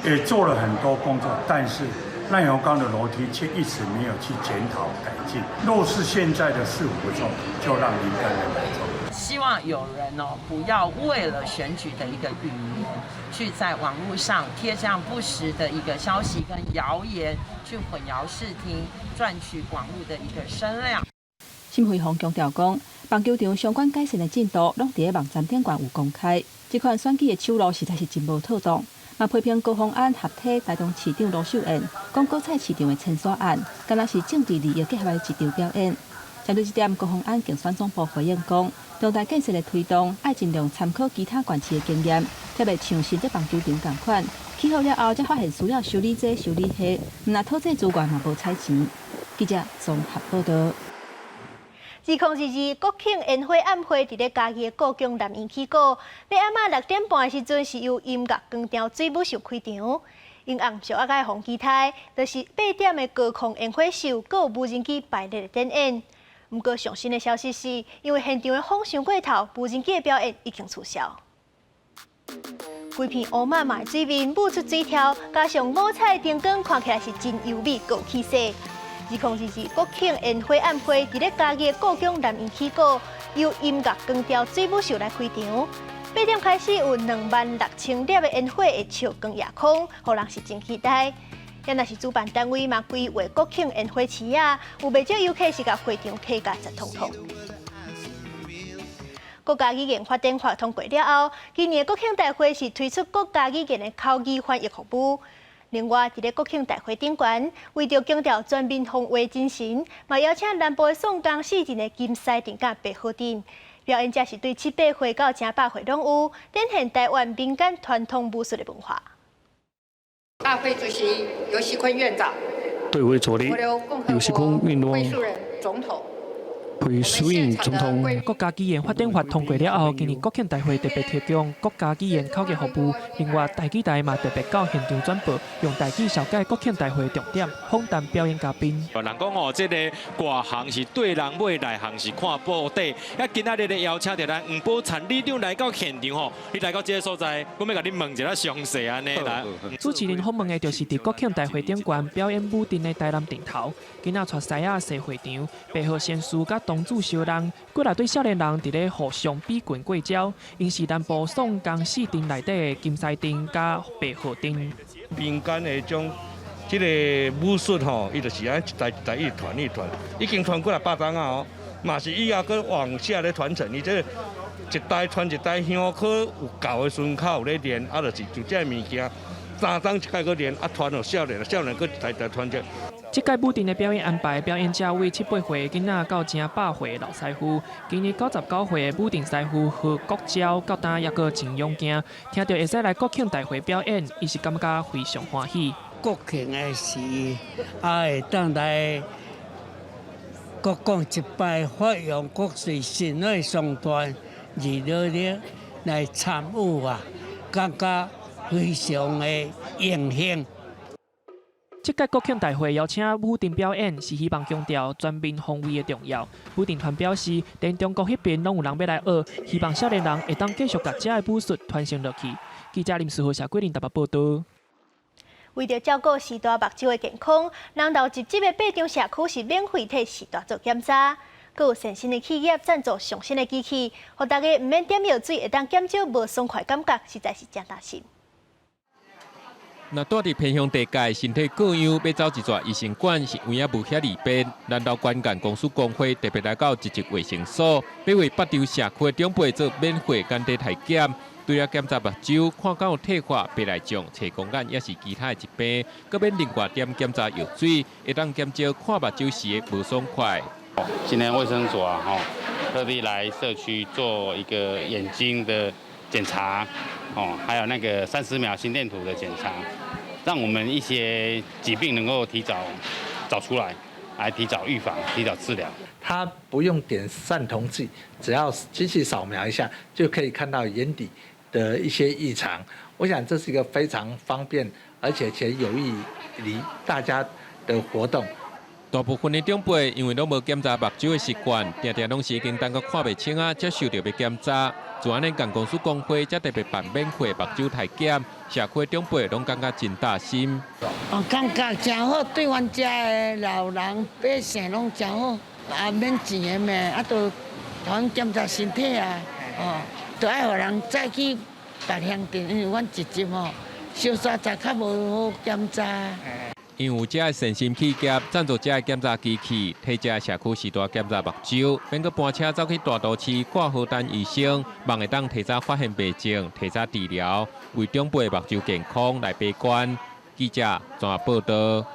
也做了很多工作，但是耐候鋼的樓梯卻一直沒有去檢討改進。若是現在的市府不做，就讓林耕仁來做。希望有人哦，不要為了選舉的一個語言，去在網絡上貼這樣不實的一個消息跟謠言，去混淆視聽，賺取網絡的一個聲量。沈慧虹強調講，棒球場相關改善的進度，攏佇咧網站頂懸有公開。這款選舉的手路實在是真無妥當。嘛批評高虹安合體台中市長盧秀燕，講果菜市場的清沙案，敢若是政治利益結合的一場表演。針對這點，高虹安競選總部回應講，重大建設的推動，愛盡量參考其他縣市的經驗，特別像新竹棒球場仝款，起好了後才發現需要修理這修理彼，毋但討債資源嘛無彩錢。記者綜合報導。2022國慶煙火晚會佇咧嘉義的故宮南院起鼓，欲暗仔6點半的時陣是由音樂廣場水舞秀開場。因紅燒仔的紅機台，就是8點的高空煙火秀，閣有無人機排列的展演。毋過上新的消息是，因為現場的風傷過頭，無人機的表演已經取消。規片烏麻麻的水面舞出水柱，加上五彩燈光，看起來是真優美、閣有氣勢。2022國慶煙火晚會佇咧嘉義的故宮南院起鼓，由音樂光雕水舞秀來開場。8點開始有26,000粒的煙火會笑光夜空，予人是真期待。也若是主辦單位嘛規劃國慶煙火市仔，有袂少遊客是共會場客甲實通通。國家語言發展法通過了後，今年國慶大會是推出國家語言的口語翻譯服務。另外，佇咧國慶大會頂懸，為著強調全民防衛精神，嘛邀請南部的宋江四鎮的金獅鎮佮白鶴鎮表演者是對7、8歲到100歲攏有，展現台灣民間傳統武術的文化。大會主席游錫堃院長，對會助理游錫堃院長，總統。裴書英總統。國家語言發展法通過了後，今年國慶大會特別提供國家語言口譯服務。另外，台語台嘛特別到現場轉播，用台語紹介國慶大會重點，訪談表演嘉賓。人講哦，這個外行是對人尾，內行是看布袋。啊，今仔日咧邀請著咱黃寶燦里長來到現場吼，你來到這个所在，我欲共你問一下詳細按呢來。主持人訪問的就是佇國慶大會頂懸表演舞陣的台南陣頭，囡仔帶獅仔踅會場，白鶴仙師佮童子小人，幾若對少年人佇咧互相比拳過招。𪜶是南部宋江四鎮內底的金獅鎮佮白鶴鎮。民間的種這个武術吼，伊就是按一代一代一傳一傳，已經傳過來百冬啊吼，嘛是以後閣往下咧傳承。伊這個一代傳一代，鄉區有夠的時陣較有咧練，啊，就是就這个物件，三冬一擺閣練，啊，傳予少年，少年閣一代一代傳著。這屆舞陣的表演安排，表演者為7、8歲囡仔到100歲的老師傅。今年99歲的舞陣師傅何國昭，到今猶閣真勇健。聽著會使來國慶大會表演，伊是感覺非常歡喜。國慶的時，啊會當來閣講一擺發揚國粹薪火相傳，二了了來參與啊，感覺非常的榮幸。這屆國慶大會邀請舞陣表演，是希望強調全民防衛的重要。舞陣團表示，連中國彼邊攏有人欲來學，希望少年人會當繼續共這个武術傳承落去。記者林思豪、謝桂林台北報導。為著照顧視大目睭的健康，人流濟濟的八張社區是免費替視大做檢查。閣有善心的企業贊助上新的機器，予大家毋免點藥水，會當減少無爽快感覺，實在是誠貼心。若住佇偏鄉地界，身體各樣欲走一逝醫生館是有影無遐爾便。南投關幹公司工會特別來到一級衛生所，欲為八張社區的長輩做免費眼底體檢，除了檢查目睭，看敢有退化、白內障、青光眼，抑是其他的疾病，閣免另外點檢查藥水，會當減少看目睭時的無爽快。今天衛生所啊，吼，特地來社區做一個眼睛的檢查。哦，還有那個30秒心電圖的檢查，讓我們一些疾病能夠提早找出來，來提早預防、提早治療。它不用點散瞳劑，只要機器掃描一下，就可以看到眼底的一些異常。我想這是一個非常方便，而且且有益於大家的活動。大部分的長輩因為攏無檢查目睭的習慣，定定攏是已經等到看袂清啊，才想著欲檢查。自按呢，共公司工會才特別辦免費目睭體檢，社區長輩攏感覺真貼心。哦，感覺誠好，對阮遮的老人百姓攏誠好，也免錢的嘛，啊，都予檢查身體啊，哦，都愛予人早去別鄉鎮，因為阮一集吼，小沙才較無好檢查。因為有這个善心企業贊助這个檢查機器，替這个社區視大檢查目睭，免閣搬車走去大都市掛號等醫生，望會當提早發現病症，提早治療，為長輩目睭健康來把關。記者綜合報導。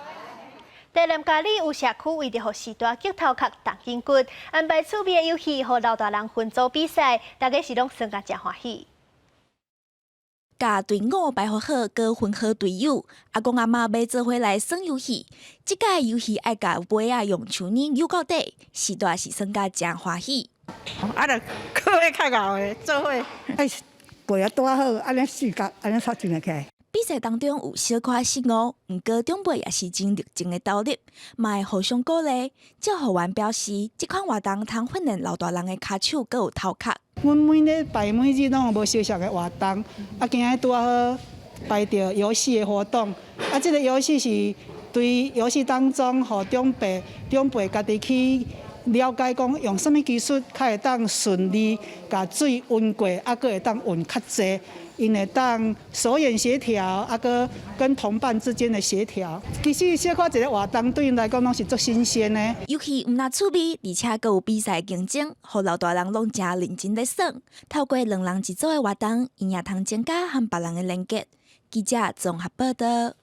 台南佳里有社區為著予序大激頭殼動筋骨，安排趣味的遊戲，予老大人分組比賽，大家是攏耍甲誠歡喜。共隊伍排好好，閣分好隊友，阿公阿嬤欲做伙來耍遊戲。這屆遊戲愛共杯仔用手捏扭到底，時代是耍甲誠歡喜。啊，著靠彼較𠢕的做伙，愛背啊拄仔好，按呢四角，按呢煞轉會起來。比賽當中有小可失誤，毋過長輩也是真熱情的投入，嘛會互相鼓勵。照護員表示，這款活動通訓練老大人的跤手，閣有頭殼。阮每禮拜每日攏有無相仝的活動，啊，今仔拄仔好排著遊戲的活動，啊，這個遊戲是對遊戲當中，予長輩長輩家己去了解講用啥物技術較會當順利共水運過，啊，閣會當運較濟。𪜶會當手眼協調，啊，閣跟同伴之間的協調。其實小可一个活動對𪜶來講攏是足新鮮的。遊戲毋但趣味，而且閣有比賽競爭，予老大人攏誠認真咧耍。透過兩人一組的活動，𪜶也通增加和別人的連結。記者綜合報道。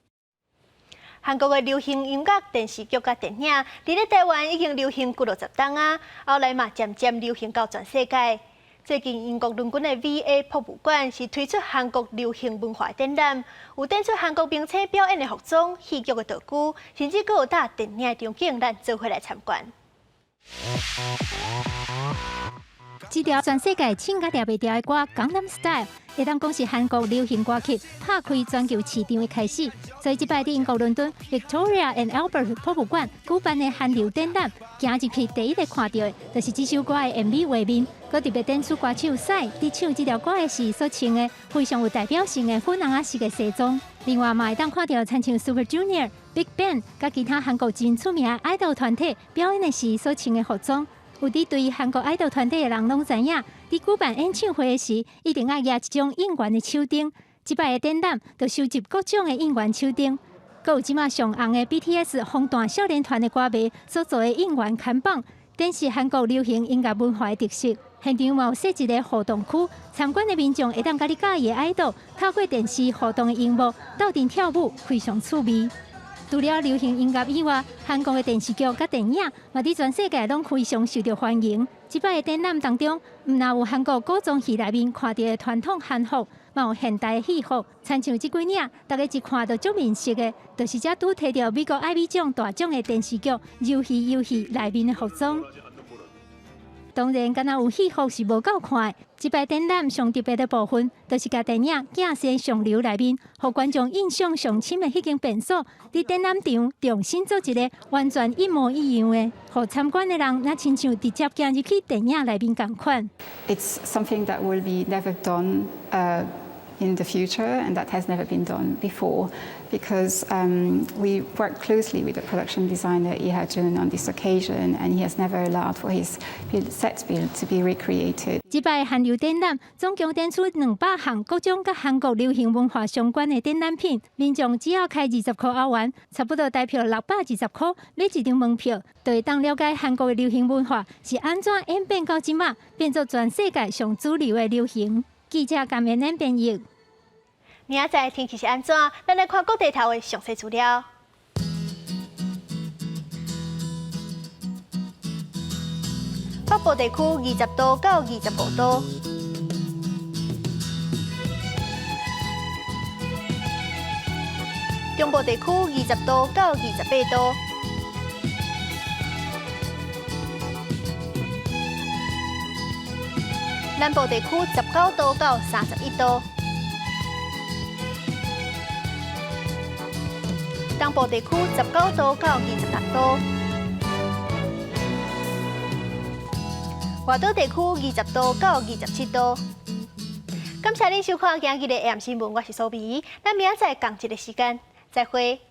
韓國的流行音樂、電視劇佮電影，佇咧台灣已經流行幾落十冬啊，後來嘛漸漸流行到全世界。最近英國倫敦的 V&A 博物館是推出韓國流行文化展覽，有展出韓國明星表演的服裝、戲劇的道具，甚至閣有搭電影的場景，咱做伙來參觀。這條全世界唱甲掠袂牢的歌《江南 Style》，會當講是韓國流行歌曲拍開全球市場的開始。所以這擺佇英國倫敦 Victoria and Albert 博物館舉辦的韓流展覽，行入去第一个看著的，就是這首歌的 MV 畫面。閣特別展出歌手 PSY 佇唱這條歌的時所穿的非常有代表性的粉紅仔色的西裝。另外嘛會當看著親像 Super Junior、Big Bang 佮其他韓國真出名的愛豆團體表演的時所穿的服裝。有佇追韓國愛豆團體的人攏知影，佇舉辦演唱會時，一定愛舉一種應援的手燈。這擺的展覽就收集各種的應援手燈，閣有這馬上紅的 BTS 防彈少年團的歌迷所做的應援看板，展示韓國流行音樂文化的特色。現場嘛有設一个互動區，參觀的民眾會當佮你佮意的愛豆透過電視互動的螢幕鬥陣跳舞，非常趣味。除了流行音樂以外，韓國的電視劇佮電影嘛佇全世界攏非常受著歡迎。這擺的展覽當中，毋但有韓國古裝戲內面看著的傳統韓服，嘛有現代的戲服。親像這幾領，大家一看就足面熟的，就是這拄提著美國艾美獎大獎的電視劇《魷魚遊戲》內面的服裝。當然，敢若有戲服是無夠看的。這擺展覽上特別的部分，就是共電影《鏡先上流》內面，予觀眾印象上深的彼間便所，佇展覽場重新做一个完全一模一樣的，予參觀的人若親像直接行入去電影內面仝款。 It's something that will be never done in the future and that has never been done before because we worked closely with the production designer Lee Ha-jun on this occasion and he has never allowed for his set build to be recreated. 這擺韓流展覽總共展出200項各種佮韓國流行文化相關的展覽品，民眾只要開20箍歐元，差不多台票620箍，買一張門票，就會當了解韓國的流行文化是按怎演變到這馬，變做全世界上主流的流行。記者甘妍妍編譯。明仔載天氣是按怎？咱來看各地頭的詳細資料。北部地區20度到25度，中部地區20度到28度，南部地區19度到31度，東部地區19度到26度。外島地區20度到27度。感謝恁收看今日的 AM 新聞，我是蘇美，咱明仔載仝一个時間，再會。